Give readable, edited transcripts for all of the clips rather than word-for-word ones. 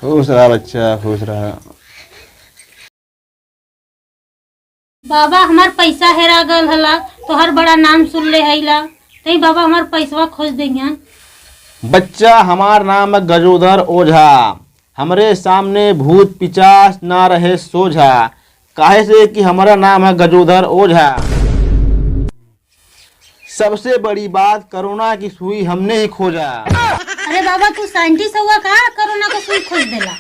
खुश रहा बच्चा, खुश रहा। बाबा हमार पैसा हेरा गल हला, तोहर बड़ा नाम सुन ले हईला, तई बाबा हमार पैसवा खोज देहियन। बच्चा हमार नाम है गजोधर ओझा, हमरे सामने भूत पिचास ना रहे सोझा, काहे से कि हमारा नाम है गजोधर ओझा। सबसे बड़ी बात, कोरोना की सुई हमने ही खोजा। अरे बाबा, तू साइंटिस्ट हुआ का कोरोना को सुई खोज देला?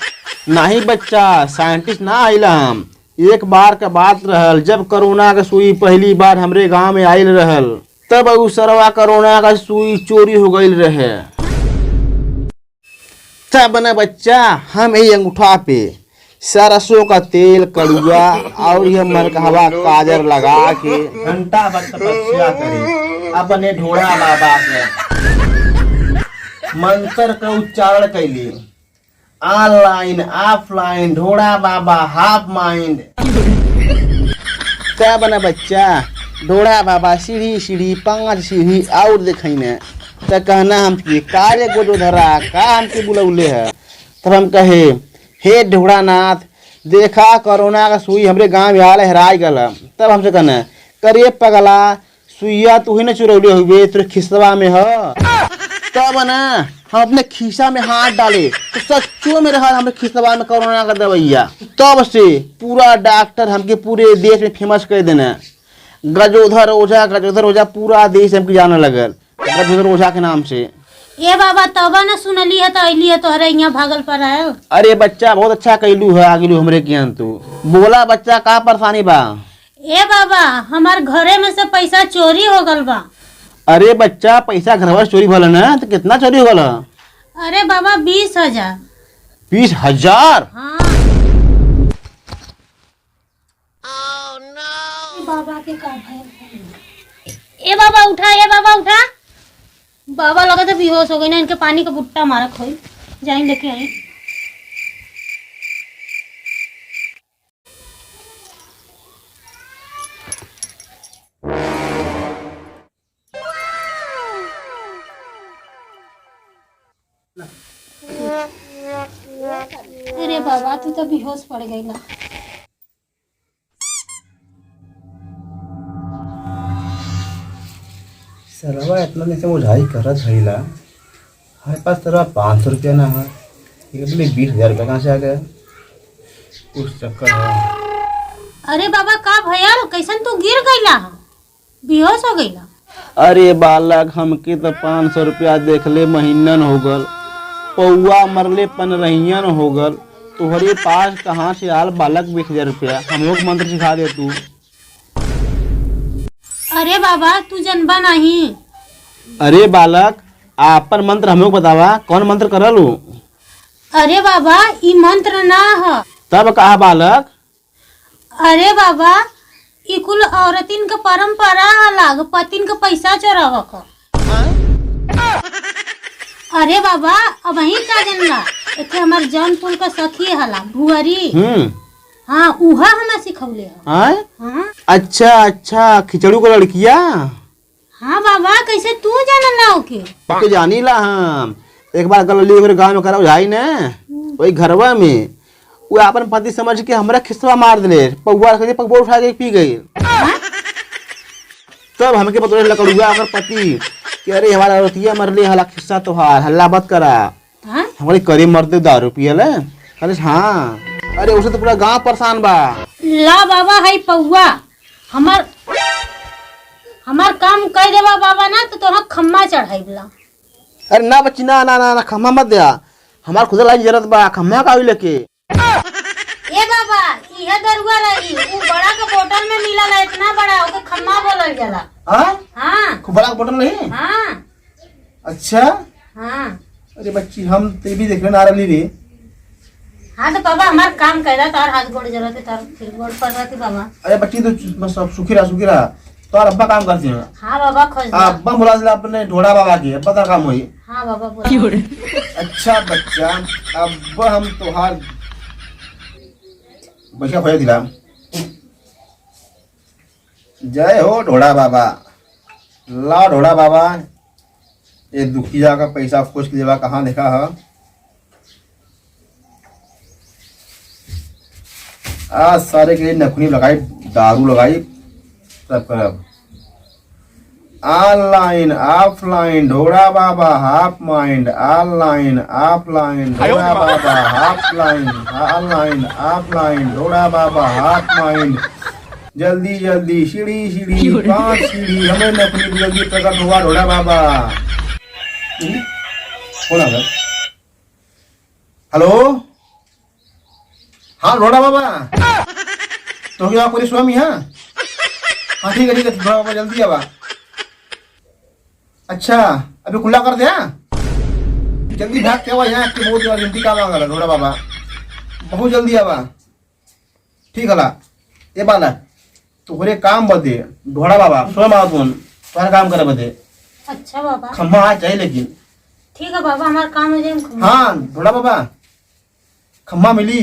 नहीं बच्चा, साइंटिस्ट ना आइला हम। एक बार का बात रहल, जब कोरोना का सुई पहली बार हमरे गांव में आइल रहल, तब उ सरवा कोरोना का सुई चोरी हो गईल रहे। तब न बच्चा, हम यही अंगूठा पे सरसों का तेल कड़ुआ और यह मरकहवा काजर लगा के घंटा भर तपस्या करे, अपने ढोड़ा बाबा के मंत्र का उच्चारण कैली, ऑनलाइन ऑफलाइन ढोड़ा बाबा हाफ माइंड। क्या बना बच्चा, ढोड़ा बाबा सीढ़ी सीढ़ी 5 सीढ़ी और देखी ने त कहना हमके कार्य को जो धरा का हमके बुलौले है। तब हम कहे, हे ढोड़ा नाथ, देखा कोरोना का सुई हमरे गांव में आल हेराई गल। तब हमसे कहना, करे पगला, सुइया तू ही न चुरौले हुए, तेरे खिसवा में ह। तब ना हम अपने खीसा में हाथ डाले तो सच्चो में रहा हमारे खिसवा में कोरोना का दवैया। तब से पूरा डॉक्टर हमके पूरे देश में फेमस कर देना, गजोधर ओझा, गजोधर ओझा, पूरा देश हमके जाने लगल गजोधर ओझा के नाम से। ए बाबा, तबा ना सुनली है तो अइली है तोहरे यहाँ भागल पर आयो। अरे बच्चा, बहुत अच्छा कैलू है, आ गेलू हमरे के तू। बोला बच्चा, का परेशानी बा? ए बाबा, हमार घरे में से पैसा चोरी हो गल बा। अरे बच्चा, पैसा घरवा से चोरी भल ना, तो कितना चोरी हो गल? अरे बाबा, 20,000। 20,000? हाँ। बाबा के का भयल? ए बाबा उठा, ए बाबा उठा, बाबा लगा तो बेहोश हो गई ना, इनके पानी का बुट्टा मारा खोई जाई लेके आई। अरे बाबा, तू तो बेहोश पड़ गई ना। सरवा इतना दिन से मुझाई करत हईला, हमारे पास सरवा 500 रुपया ना है, ये 20,000 रुपया कहाँ से आ गया? कुछ चक्कर है। अरे बाबा, का भयल? कैसन तू गिर गईला, बेहोश हो गईला? अरे बालक, हमके तो 500 रुपया देखले महीनन हो गल, पौआ मरले पनरहियन हो गल, तोहरे पास कहाँ से आल बालक 20,000 रुपया? हम लोग मंत्र सिखा दे तू। अरे बाबा, तू जनबा नहीं। अरे बालक, आपन मंत्र हम लोग बतावा, कौन मंत्र करल? अरे बाबा, ई मंत्र ना ह। तब कहा बालक? अरे बाबा, ई कुल औरतिन के परंपरा हला पतिन के पैसा चोराव क। अरे बाबा, अब वही का जनला, एथे हमार जौनपुर का सखी हला भुअरी। हाँ, उहा हमा सिखौले ह। आय? हाँ। अच्छा अच्छा, खिचड़ू को लड़किया? हाँ बाबा, कैसे तू जानला ओके? के जानी ला हम। एक बार गल मेरे गांव में करा झाई ने, वही घरवा में वो अपन पति समझ के हमरा खिसवा मार दिले, पौआ रख दे, पौआ उठा के पी गई। तब हमके पता लकड़ुआ अगर पति कि अरे हमारा औरतिया मरले हला खिस्सा तोहार, हल्ला मत करा। हाँ? हमारे करे मरते दारू पियले। अरे हाँ, अरे उसे तो पूरा गांव परेशान बा। ला बाबा, है पौआ, हमार हमार काम कर देवा बाबा ना तो तोहरा खम्मा चढ़ाइबला। अरे ना बच्ची, ना ना ना, ना खम्मा मत दिया, हमार खुद लाई जरूरत बा, खम्मा का लेके। ए बाबा, इहे दरुआ रही, उ बड़ा के बोतल में मिलल है, इतना बड़ा, ओके खम्मा बोलल जाला। हाँ? हाँ। खूब बड़ा बोतल नहीं? हाँ। अच्छा। हाँ। अरे बच्ची, हम ते भी देखले ना रही रे। हाँ तो बाबा, हमार काम कर तार हाथ गोड़ जरत है, तार फिर गोड़ पड़ रहा थी बाबा। अरे बच्ची, तो बस अब सुखी रहा, सुखी रहा, तो अब्बा काम करती है। हाँ बाबा, खोज दे। अब्बा बुला दिला अपने ढोड़ा बाबा के, अब्बा का काम हुई। हाँ बाबा, बोला। अच्छा बच्चा, अब हम तोहार बच्चा खोज दिला। जय हो ढोड़ा बाबा, ला ढोड़ा बाबा, ये दुखिया का पैसा खोज के देवा, कहाँ देखा है? आज सारे के लिए नखुनी लगाई, दारू लगाई, सब करब। ऑनलाइन ऑफलाइन ढोड़ा बाबा हाफ माइंड, ऑनलाइन ऑफलाइन ढोड़ा बाबा हाफ लाइन, ऑनलाइन ऑफलाइन ढोड़ा बाबा हाफ माइंड। जल्दी जल्दी सीढ़ी सीढ़ी पांच सीढ़ी, हमें नखुनी जल्दी प्रकट हुआ ढोड़ा बाबा। कौन आ गया? हेलो, हाँ ढोड़ा बाबा, तो क्या पुलिस स्वामी? हाँ हाँ ठीक है ठीक है, ढोड़ा बाबा जल्दी आवा। अच्छा अभी खुला कर दे, हाँ जल्दी भाग के आवा यहाँ के बहुत जल्दी काम आ गया ढोड़ा बाबा, बहुत जल्दी आवा। ठीक हला ये बाला तुहरे काम बदे ढोड़ा बाबा स्वयं आओ, तुम तुम्हारा काम करे बदे। अच्छा बाबा। खम्भा आज चाहिए लेकिन। ठीक है बाबा, हमारा काम हो जाए, हम खम्मा। हाँ ढोड़ा बाबा, खम्भा मिली?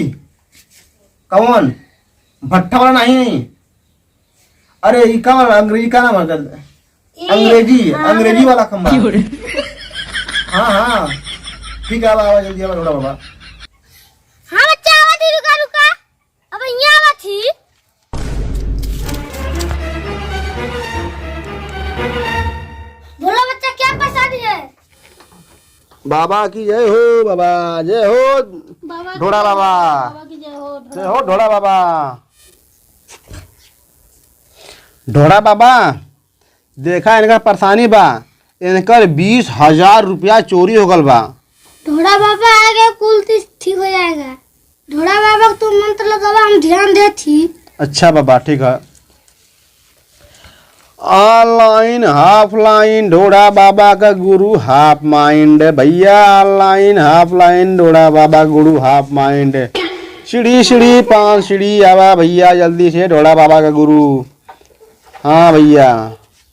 कौन भट्टा वाला नहीं? अरे ई का वाला, अंग्रेजी का नाम है? अंग्रेजी, हाँ, अंग्रेजी वाला खम्भा। हाँ हाँ ठीक है, आवा आवा जल्दी आवा ढोड़ा बाबा। हाँ बच्चा आवा थी, रुका रुका, अब यहाँ आवा थी। बोलो बच्चा, क्या परेशानी है? बाबा की जय हो, बाबा जय हो। बाबा की ढोड़ा जय हो, बाबा। बाबा की जय हो। जय हो ढोड़ा बाबा। ढोड़ा बाबा देखा, इनका परेशानी बा, इनकर 20,000 रुपया चोरी हो गल बा। ढोड़ा बाबा आ गए, कुल चीज ठीक हो जाएगा। ढोड़ा बाबा को तुम मंत्र लगावा, हम ध्यान दे थी। अच्छा बाबा ठीक है। ऑनलाइन हाफ लाइन ढोड़ा बाबा का गुरु हाफ माइंड, भैया online half line ढोड़ा Baba Guru half mind. सीढ़ी सीढ़ी पांच सीढ़ी आवा भैया जल्दी से ढोड़ा बाबा का गुरु। हाँ भैया,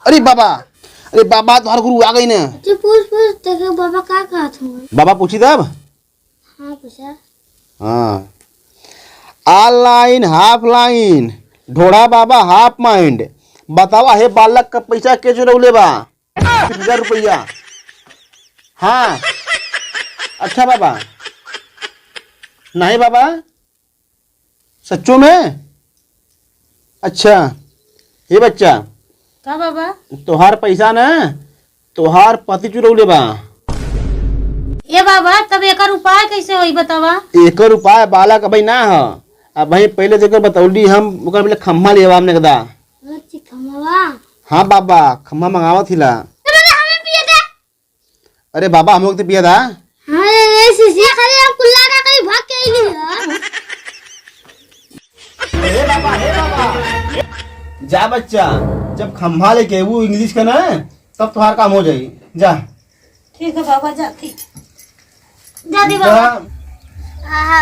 अरे बाबा, अरे बाबा तुम्हारा गुरु आ गई ना। जी पूछ पूछ, देखो बाबा का कहा था। बाबा पूछी तब। हाँ पूछा। हाँ ऑनलाइन हाफ लाइन ढोड़ा बाबा हाफ माइंड, बतावा हे बालक का पैसा के चुरौले बा? 1000 रुपया। हाँ अच्छा बाबा, नहीं बाबा सच्चो में? अच्छा हे बच्चा। का बाबा? तोहार पैसा ना तोहार पति चुरौले बा। ए बाबा, तब एकर उपाय कैसे होई बतावा? एकर उपाय बालक अभी ना ह, अब भाई पहले जेकर बतौली हम ओकर पहले खम्मा लेवा हमने कदा। बच्ची खमावा। हाँ बाबा खम्मा मंगावत हिला। हमें पिए था। अरे बाबा हम लोग तो पिया था। हाँ ये शीशी खाली हम कुल्ला ना कहीं भाग के ही नहीं है। हे बाबा, हे बाबा, जा बच्चा, जब खम्भा लेके वो इंग्लिश का ना तब तुम्हारा काम हो जाएगी, जा। ठीक है बाबा, जाती जाती बाबा। जा। आहा,